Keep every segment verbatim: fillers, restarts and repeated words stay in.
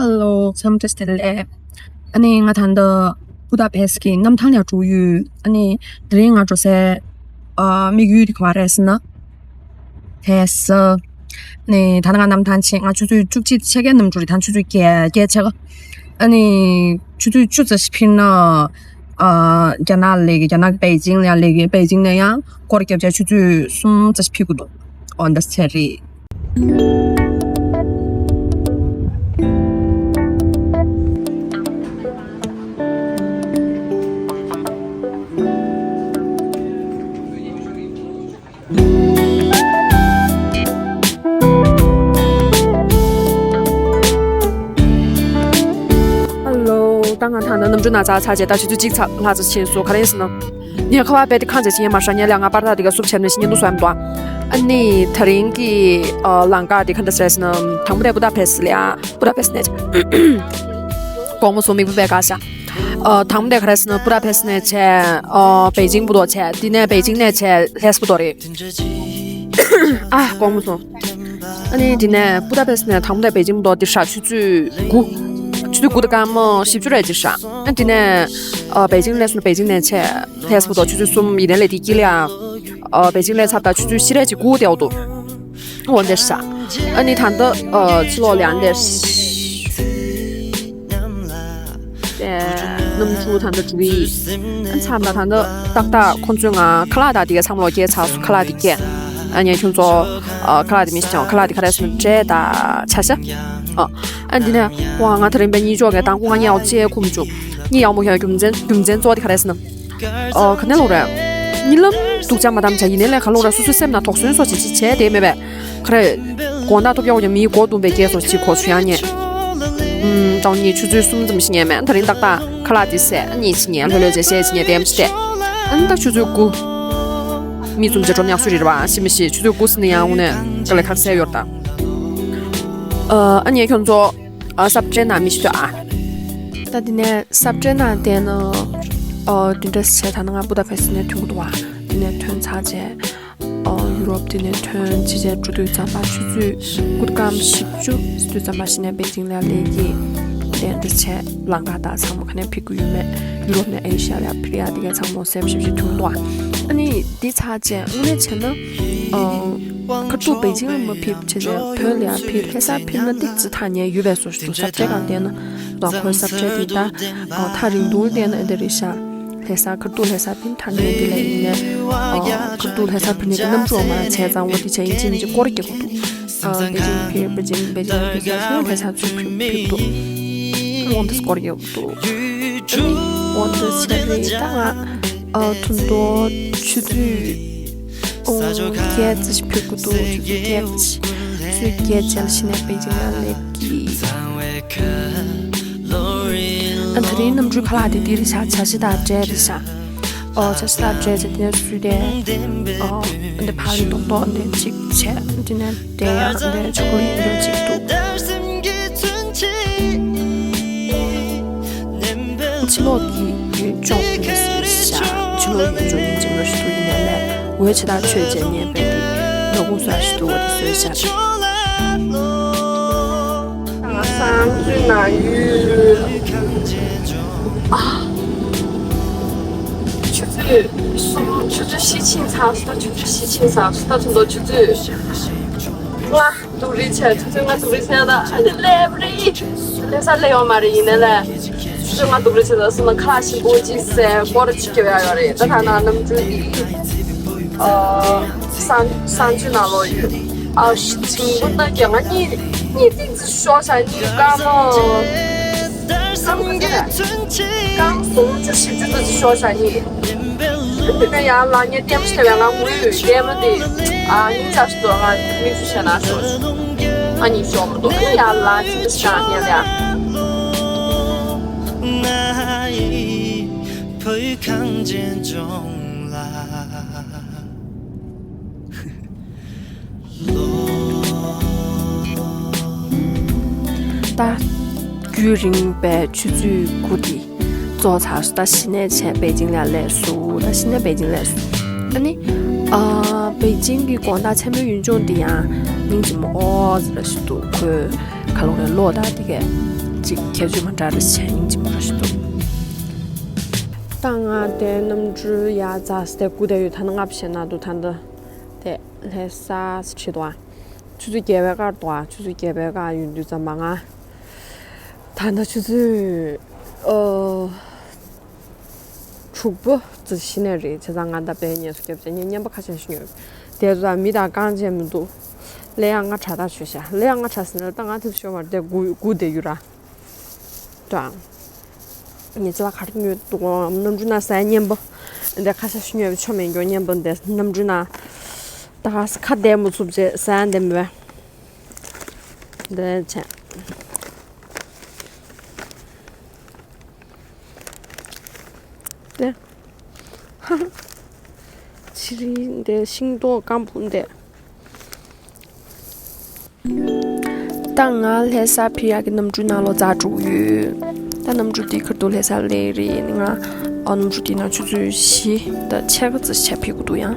Hello, འཚམས་འདྲི་བདེ་ལེགས། ཨ་ནི་ང་ད་ལྟ་བུ་ད་པེ་སི་གི་གནམ་ཐང་ལ་འགྲོ་ཡོད། ཨ་ནི་དེ་རིང་ང་འགྲོ་སའི་ཨ་དམིགས་ཡུལ་དེ་ག་པར་རེད་ཟེར་ན། དེ་ས། ཨ་ནི་ད་ལྟ་ང་གནམ་ཐང་ཕྱིན། ང་ཆུ་ཚོད་བཅུ་གཅིག་ཕྱེད་ཀའི་གནམ་གྲུ་རེད། ད་ཆུ་ཚོད་བརྒྱད་བརྒྱད་ཕྱེད་ཀ། ཨ་ནི་ཆུ་ཚོད་བཅུ་ཙམ་ཞིག་འཕུར་ན། ཨ་རྒྱ་ནག་ལ་སླེབས་ཀྱི། རྒྱ་ནག་པེ་ཅིང་ལ་ཡང་སླེབས་ཀྱི། པེ་ཅིང་ནས་ཡང་སྐོར་རྒྱབ་བྱས་ཆུ་ཚོད་གསུམ་ཙམ་ཞིག་འཕུར་དགོས་འདུག་འོ་འདི་ཚོ་རེད། ཧེ་ལོ། ད་ང་ད་ནང་གནམ་གྲུ་ནང་ཚར་ཚར་བྱས། ད་ཆུ་ཚོད་གཅིག་ཙམ་ལྷག་ཙམ་ཕྱིན་སོང་། ག་རེ་ཡིན་ཟེར་ན། ངས་ཁ་པར་རྦད་དེ་ཁ་འབྱེད་བྱེད་ཉན་མ་ཤག་ཉན་ལ་ང་པར་ཐག་དེ་ག་སུབ་བྱས་ནས་ཤི་ཉན་འདུག་བསམ་འདུག་ཨ་ནི་དེ་རིང་གི་ཨ་ལམ་ཁ་དེ་ག་འདྲ་ཟེར་ཟེར་ན། དང་པོ་དེ་བུ་ད་པེ་སི་ལ་ཡ། བུ་ད་པེ་སི་ནས། དགོང་མོ་སོང་མིག་སྤུ་བས་དགའ་ཤག་ཨ་དང་པོ་དེ་ག་རེ་ཟེར་ན། བུ་ད་པེ་སི་ནས་བྱས། ཨ་པེ་ཅིང་བར་དུ་བྱས། དེ་ནས་པེ་ཅིང་ནས་བྱས་ལྷ་ས་བར་དུ་རེད། ཨ་དགོང་མོ་སོང་། ཨ་ནི་དེ་ནས་བུ་ད་པེ་སི་ནས་དང་པོ་དེ་པེ་ཅིང་བར་དུ་འདིར་ཤག་ཆུ་ཚོད་དགུ། ཆུ་ཚོད་དགུ་དང་སྐར་མ་བཞི་བཅུ་རེ་འདིར་ཤག་ཨ་དེ་ནས་ཨ་པེ་ཅིང་སླེབས་སོང་། པེ་ཅིང་ནས་བྱས་ལྷ་ས་བར་དུ་ཆུ་ཚོད་གསུམ། ཡིན་ནའི་ལས་དེ་དཀྱིལ་ལ་ཡ། ཨ་པེ་ཅིང་སླེབས་ཚར་ད་ཆུ་ཚོད་བཞི་རེ་ཅིག་སྒུག་བསྡད་འདུག་འོ་འདིར་ཤག་ཨ་ནི་ད་ལྟ་ཨ་ཕྱི་ལོགས་ལ་ཡ་འདིར། གནམ་གྲུ་ད་ལྟ་འགྲོ་གི་ཡིན། ཨ་མཚམས་ལ་ད་ལྟ་ཏག་ཏག་ཁོང་ཚོས་ང་ཁ་ལག་དང་དེ་ག་ཚང་མ་ལོག་སྐྱེལ་ཚར་སོང་། ཁ་ལག་དེ་སྐྱེལ། ཨ་ངས་ཁྱོད་ཚོ་ཨ་ཁ་ལག་དེ་མི་ཤེས་ཀྱང་། ཁ་ལག་དེ་ག་རེ་ཟེར་ན་འབྲས་དང་ཇ་ཤ། ཨ་ཨ་འདི་ནས་ཝ་ང་དེ་རིང་དཔེ་གཉིད་ཅོག་གི་དང་པོ་ང་གཉིད་ཡག་པོ་ཅིག་ཁུག་མི་བྱུང་། གཉིད་ཡག་པོ་ཁུག་ཡག་རྒྱུ་མཚན་རྒྱུ་མཚན་གཙོ་བོ་དེ་ག་རེ་ཟེར་ན། ཨོ་ག་ནས་ལོག་རེད། གཉིད་ལམ་སྡུག་ཅག་མ་བཏང་བྱས། ཡིན་ནའི་ལས་ག་ལོག་རེད། སོ་སོའི་སེམས་ནང་དོགས་ཟོན་སོགས་ཅིག་ཅིག་བྱས་བསྡད་མེད་པས། ག་རེ། དགོང་དག་ཐོབ་ཡག་ཡང་མིའི་མགོ་བརྡུངས་པའི་སྐད་སོགས་ཅིག་གོ་བྱུང་ཡང་ཉན། ཨུམ་ཀྲང་གཉིས་ཆུ་ཚོད་གསུམ་ཙམ་ཞིག་ཉན་མེད། དེ་རིང་ཏག་ཏག་ཁ་ལག་དེ་བཟས། གཉིད་ཅིག་ཉན། ལྷོད་ལྷོད་བྱས་བཤད་ཅིག་ཉན། དེ་མ་ཞིག་བལྟས། ཨ་ནི་ད་ཆུ་ཚོད་དགུ། མི་ཙམ་ཅིག་འགྲོ་ཉག་སུ་རེད་པ། ཤི་མི་ཤི། ཆུ་ཚོད་དགུ་ཟིན་ན་ཡང་དངོས་གནས་དཀའ་ལས་ཁག་སེ་ཡོད་ད། ཨ་ཨ་ནི་ཁྱོད་ཚོ། ཨ་སབ་ཏྲེ་ནང་མི་ཤི་ཨ། ད་དེ་ནས་སབ་ཏྲེ་ནང་བསྡད་ན། ཨ་དེ་འདྲ་བྱས་ད་ནང་ང་བུ་ད་པེ་སི་ནས་ཐོན་གྱི་འདུག་བ། དེ་ནས་ཐོན་ཚར་རྗེས། ཨ་ཡུ་རོབ་དེ་ནས་ཐོན་ཕྱིན་རྗེས་འགྲོ་དུས་ཙམ་པ་ཆུ་ཚོད་དགུ་དང་སྐར་མ་བཞི་བཅུ་ཟིན་དུས་ཙམ་པ་ཞིག་ནས་པེ་ཅིང་ལ་སླེབས་ཀྱི། དེ་འདྲ་བྱས་ལམ་ཁ་དང་ཚང་མ་ག་ནས་ཕེབས་ཀྱི་ཡོད་མེད། ཡུ་རོབ་ནས་ཨེ་ཤ་ཡ་ལ་ཕེབས་ཡག་དེ་ག་ཚང་མ་གསལ་པོ་ཞེ་པོ་ཅིག་ཐོན་འདུག་བ། ཨ་ནི་དེ་ཚར་རྗེས་དངོས་གནས་བྱས་ན། ཨ་ཁ་ཐུག་པེ་ཅིང་ལ་མ་ཕེབས་བྱས་ནས་བོད་ལ་ཡང་ཕེབས། ལྷ་སར་ཕེབས་ན་ཏོག་ཙམ་ཐག་ཉེ་ཡོད་པའི་བཟོ་ཞིག་འདུག་སབ་ཏྲེ་སྒང་བལྟས་ན། ད་ཁོའི་སབ་ཏྲེ་དེ་ད་ཨ་ཐག་རིང་ཐུང་བལྟས་ན་ཨེ་འདྲ་རེད་ཤག་ལྷ་ས་ཁ་ཐུག་ལྷ་སར་ཕེབས་ཐག་ཉེ་དེ་ལ་ཡིན་ནའི། ཨ་ཁ་ཐུག་ལྷ་སར་ཕེབས་ནས་ཀྱི་གནམ་གྲུ་མར་བྱས་ཙང་འོ་དེ་བྱས་ཡིན་གཅིག་མིན་གཅིག་སྐོར་རྒྱག་དགོས་འདུག་ཨ་པེ་ཅིང་ཕེབས། པེ་ཅིང་པེ་ཅིང་ཕེབས་ཚར་སོང་། ལྷ་སར་ཚུར་ཕེབས་ཕེབས་འདུག་འོ་འདི་སྐོར་རྒྱག་དགོས་འདུག་འོ་འདི་བྱས་རེད། ད་ང་ཨ་ཐུང་ཐུང་ཆུ་ཚོད། ཨོ། བརྒྱད་ཙམ་ཞིག་ཕེབས་ཀྱི་འདུག་ཆུ་ཚོད་བརྒྱད་ཙམ། ཆུ་ཚོད་བརྒྱད་ཙམ་ལ་ཕྱིན་ནས་པེ་ཅིང་ལ་སླེབས་ཀྱི། ཨ་དེ་རིང་གནམ་གྲུའི་ཁ་ལག་དེ་འདི་རེད་ཤག་ཇ་ཤ་དང་འབྲས་རེད་ཤག་ཨོ་ཇ་ཤ་དང་འབྲས་ཅིག་དེ་ནས་བཟོས་ཏེ། ཨོ་འདི་ཕ་ལི་མདོག་མདོག་འདི་གཅིག་བྱས། དེ་ནས་འབྲས་ཡང་འདི་ཆོ་ཀོ་ལེ་ཊི་འདི་གཅིག་འདུག་ཕྱི་ལོགས་ཀྱི་ཡུལ་ལྗོངས་ཀྱི་ཤ། ཕྱི་ལོགས་ཡུལ་ལྗོངས་སྙིང་རྗེ་མོ་ཞིག་འདུག་ཡིན་ནའི་ལས་འོད་ཆེ་ཐག་ཆོད་བྱས་ཉན་པའི་ནོར་ཁུངས་བཟང་ཞིག་འདུག་འོ་དེ་བཟོས་བཞག་ང་སང་ཚུན་ན་ཡུལ། ཨ། ཆུ་ཚོད་གསུམ། ཆུ་ཚོད་བཞི་ཕྱིན་ཚར་སོང་། ད་ཆུ་ཚོད་བཞི་ཕྱིན་ཚར་སོང་། ད་ཚོད་འདུག་ཆུ་ཚོད་ལྔ། སྡུག་རུས་བྱས། ཆུ་ཚོད་ལྔ་སྡུག་རུས་བྱས། ད་ཨ་ནི་སླེབས་རེད། ལྷ་ས་སླེབས་ཡོད་མ་རེད། ཡིན་ནའི་ལས་ཆུ་ཚོད་ལྔ་སྡུག་རུས་བྱས། ད་སོང་ན་ཁ་ལག་ཞིམ་པོ་ཅིག་བཟས་སྐོར་ཅིག་རྒྱབ་ཡག་ཡོད་རེད། ད་ཐ་ན་གནམ་གྲུ་འདི་ཨ་གསང་གསང་སྤྱོད་ནང་ལོགས་ཡོད། ཨ་ཞིམ་པོ་ན་རྒྱ་ང་གཉིད་གཉིད་ཏིག་ཙི་ཤོར་བཞག་གཉིད་སྐར་མ་སྐར་མ་ག་ཚོད་རེད། སྐར་མ་སུམ་ཅུ་བཞི་བཅུ་ཙམ་ཅིག་ཤོར་བཞག་གཉིད། དེ་ནས་ཡར་ལངས་ནས་ལྟད་མོ་ཞིག་བལྟས་པས་ང་ངུས་ཡོད། ལྟད་མོ་དེ་ཨ་སྙིང་རྗེ་ཞིག་འདུག་ང་མིག་ཆུ་ཤོར་ན་ཤོར། ཨ་ནི་ཤོར་མི་འདུག་ཨ་ནི་ཡར་ལངས་ཕྱིན་ཞིག་ཡང་ཉལ་ཡ། ད་རྒྱུན་རིང་བའི་ཆུ་ཚོད་དགུ་དེ་རྫོགས་ཚར་སོང་། ད་གཞི་ནས་བྱས་པེ་ཅིང་ལ་སླེབས་སོང་། ད་གཞི་ནས་པེ་ཅིང་ལ་སླེབས་སོང་། ཨ་ནི་ཨ་པེ་ཅིང་གི་དགོང་དག་མཚན་མོའི་ཡུལ་ལྗོངས་འདི་ཡང་སྙིང་རྗེ་མོ་ཨོ་ཙི་ར་ཞིག་འདུག་ཁོའི་ག་ལོག་རེད། གློག་དང་དེ་གས་ ཅིག་ཁྱད་ཆོས་མ་འདྲ་རེ་བྱས་སྙིང་རྗེ་མོ་ར་ཞིག་འདུག་ད་ང་དེ་གནམ་གྲུ་ཡར་འཛེགས་ཏེ་སྒུག་བསྡད་ཡོད། ད་ནི་ལྔ་བྱས་ན་འདུག་ད་འདི་དེ་ལྷ་ས་ཁྲིད་འདུག་ཆུ་ཚོད་བརྒྱད་པའི་ཀར་འདུག་ཆུ་ཚོད་བརྒྱད་པའི་ཀར་ཡོང་དུས་ཙམ་པ་ང་ད་ལྟ་ཆུ་ཚོད་ཨོ། དྲུག་པ་ཙམ་ཤི་ནས་རེད། བྱས་ཙང་ང་ད་དཔེ་ངལ་གསོ་རྒྱབ་བྱས་ངས་རྔན་པ་ཁ་ཤས་ཤིག་ཉོས། དེ་ཚོ་མི་དང་རྐང་རྗེས་མི་འདུག་ཀླད་ཡག་ང་དྲག་ཐག་ཆོད་ཤག་ཀླད་ཡག་ང་དྲག་ཟེར་ན་ད་ང་དེ་ཚོ་ཤོར་བར་དེ་སྒུག་སྒུག་བསྡད་ཡོད་ར། ད་ངས་ཅ་ལག་ག་རེ་ཉོས་འདུག་གནམ་གྲུ་ནང་ཟ་ཡ་རྔན་པ་འདི་ཁ་ཤས་ཤིག་ཉོས་པ་ཆོ་མེད་མགྱོགས་རྔན་པ་འདི་གནམ་གྲུ་ནང་ད་ག་ས་ཁ་བསྡད་མ་ཚུགས་བྱས་ཟ་ཡ་འདི་མེད་པས་འདི་བྱས། ཏེ། ཕྱི་རི་འདི་ཤིང་ཏོག་སྐམ་པོ་འདི། ད་ང་ལྷ་ས་ཕི་ཡ་གི་གནམ་གྲུའི་ནང་ལོགས་འཛེགས་འགྲོ་གི་ཡོད། ད་གནམ་གྲུ་འདི་ཁ་ཐུག་ལྷ་ས་སླེབས་རེད། ང་ཨ་གནམ་གྲུ་འདི་ནང་ཆུ་ཚོད་བཞི་དང་ཕྱེད་ཀ་ཙམ་ཞིག་ཕེབས་ཀྱི་འདུག་ཡང་།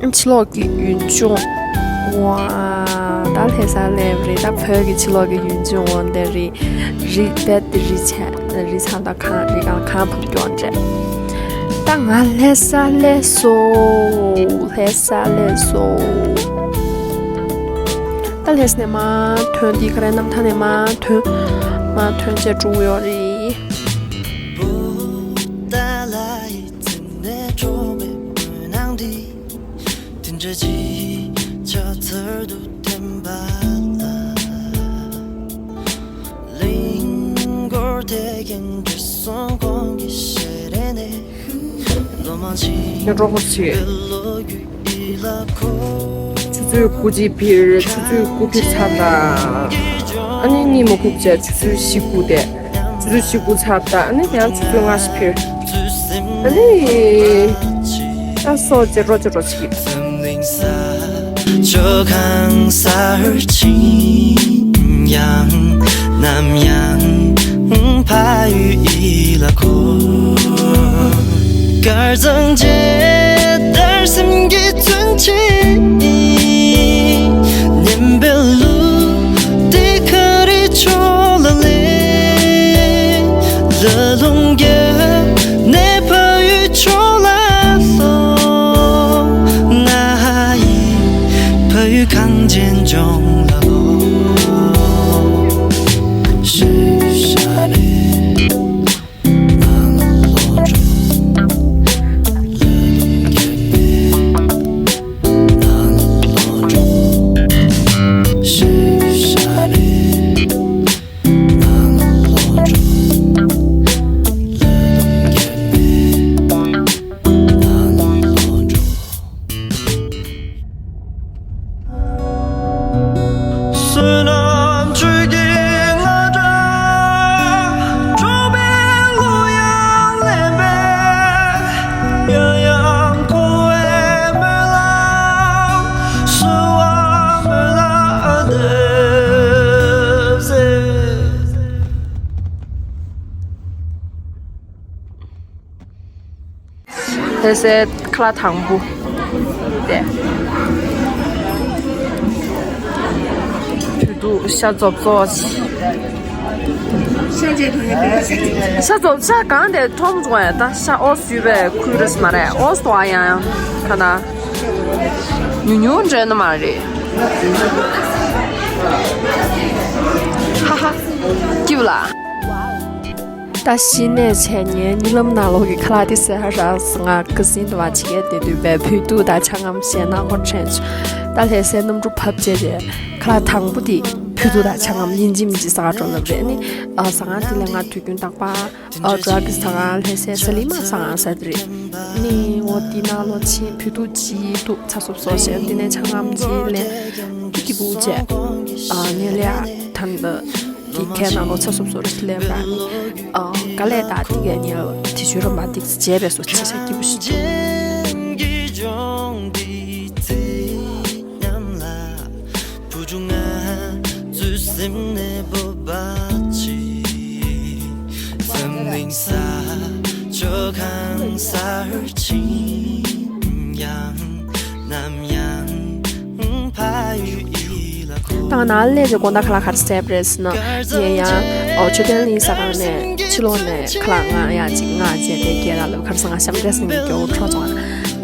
ཕྱི་ལོགས་ཀྱི་ཡུལ་ལྗོངས། ཝ། ད་ལྷ་ས་སླེབས་རེད། ད་བོད་ཀྱི་ཕྱི་ལོགས་ཀྱི་ཡུལ་ལྗོངས་འོ་འདི་རེད། རི་རྦད་དེ་རི་ཆེ་རི་ཚང་དང་གངས་རི་སྒང་གངས་བབས་ཀྱོག་འདྲ། ད་ང་ལྷ་ས་སླེབས་སོང་། ལྷ་ས་སླེབས་སོང་། ད་ལྷ་ས་ནས་མར་ཐོན་དེ་ག་རེ་གནམ་ཐང་ནས་མར་ཐོན། མར་ཐོན་བྱས་འགྲོ་གི་ཡོད་རེད། དེ་འདྲ་ཅིག་ཆ་ཚར་དུ་འཐེན་པ་ལ། གླིང་སྐོར་དེ་གན་འདྲ་སོང་གོང་གི་ཞལ་རས་ནས། ལོ་མང་ཅིག་ངས་གྲོགས་པོ་ཚོས་ཆུ་ཚོད་དགུ་ཅིག་ཕིར་ཆུ་ཚོད་དགུ་ཕིར་ཚར་ད། ཨ་ནི་གཉིད་མ་ཁུག་བྱས་ཆུ་ཚོད་བཞི་དགུ་དེ། ཆུ་ཚོད་བཞི་དགུ་ཚར་ད། ཨ་ནི་ཡང་ཆུ་ཚོད་ལྔ་ཞིག་ཕིར། ཨ་ནི། ད་སོ་ཇེ་སྤྲོ་ཇེ་སྤྲོ་ཅིག་ཁྱོད་གང་སར་ཕྱིན་ཡང་ནམ་ཡང་ཕ་ཡུལ་ཡིད་ལ་འཁོར། དཀར་གཙང་རྒྱལ་དར་སེམས་ཀྱི་མཚོན་བྱེད་ཡིན། སྙན་པའི་གླུ་དེ་ཁ་རི་ཕྱོགས་ལ་སླེབས། ལ་ལུང་རྒྱབ་ནས་ཕ་ཡུལ་ཕྱོགས་ལ་ལྷོ། ང་ཡི་ཕ་ཡུལ་གངས་ཅན་ལྗོངས་ལ་ལོག་ཤེས་བྱ་རེད། ལྷ་སའི་ཁ་ལག་དང་པོ་དེ། བོད་ཐུག་ཤ་རྫོབ་རྫོབ་ཅིག་ཤ་རྫོབ་ཤ་གང་དེ་མཐོང་བྱུང་བས། ད་ཤ་ཨོ་བཟོས་པའི་ཁུལ་རེད་མ་རེད། ཨོ་སྟོ་ཨ་ཡང་ཡང་ཁ་ན་ཉུང་ཉུང་འདྲ་ནི་མ་རེད། ཧ་ཧ། སྐྱིད་པ་ལ། ད་གཞི་ནས་བྱས་ངའི་གཉིད་ལམ་ནང་ལོགས་ཀྱི་ཁ་ལག་དེ་ཟ་ཧ་རག་སོང་། ང་ཁ་སང་དུ་བ་བྱེད་ཀྱི་བསྡད་དུས་པའི་བོད་ཐུག་དང་ཆང་སྐམ་བཤད་ན་ཧོན་ཁྲེན་ཆུ། ད་ལྷ་སའི་གནམ་གྲུ་བབས་བྱས་ཏེ་ཁ་ལག་དང་པོ་དེ་བོད་ཐུག་དང་ཆང་སྐམ་ཡིན་གཅིག་མིན་གཅིག་ཟ་ག་འགྲོ་ལབ་རེད། ནི་ཨ་ཟ་ཁང་དེ་ལ་ང་དུས་རྒྱུན་རྟག་པར་ཨ་ཌ་རག་གི་ཟ་ཁང་ལྷ་སའི་ས་ལི་མ་ཟ་ཁང་ཟེར་དེ་རེད། ནི་འོ་དེ་ནང་ལོགས་ཕྱིན་བོད་ཐུག་ཅིག་འདུག་ཚ་སོབ་སོབ་བྱས། དེ་ནས་ཆང་སྐམ་ཅིག་ལེན། སྐྱིད་པོ་བྱས། ཨ་ངས་ལས་ཨ་ཐང་འདི། དེ་ཁའི་ནང་ལོགས་ཚ་སོབ་སོབ་རེ་ཞིག་ལེན་པ་ནི། ཨ་དཀའ་ལས་དང་དེ་གའི་ཉལ་དེ་ཆོས་རམ་པ་འདི་བྱས་པས་སོ་ཆེ་ཆ་སྐྱིད་པོ་ཞིག་བྱུང་། ད་ང་ནང་ལ་སླེབས་རྗེས་དགོང་དག་ཁ་ལག་ག་རེ་བཟས་པ་རེད་ཟེར་ན། ངས་ཡང་ ཨོ་མཆོད་རྟེན་གླིང་ས་ཁང་ནས་ཕྱི་ལོགས་ནས་ཁ་ལག་མངགས་ཡག་ཅིག་མངགས་བྱས་དེ་སྐྱེལ་རག་ལབ། ག་རེ་ཟེར་ང་ཤམ་འབྲས་ཟེར་མཁན་སྐྱོ་བོ་འཕྲོག་བྱུང་།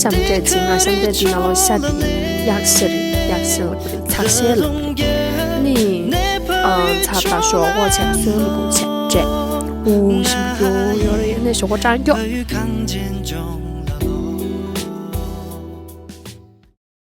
ཤམ་འབྲས་ཅིག་མངགས། ཤམ་འབྲས་དེ་ནང་ལོགས་ཤ་དེ་གཡག་ཤ་རེད། གཡག་ཤ་ལབ་རེད། ཚག་ཤ་ལབ་རེད། ནི་ཨ་ཚ་དང་ཞོག་ཁོག་བྱས། སོན་ལུ་གུ་བྱས་འབྲས། འུ་ཞིམ་སྐྱོ་ཡོད་རེད། ནས་ཞོག་ཁོག་སྐྲག་སྐྱོ།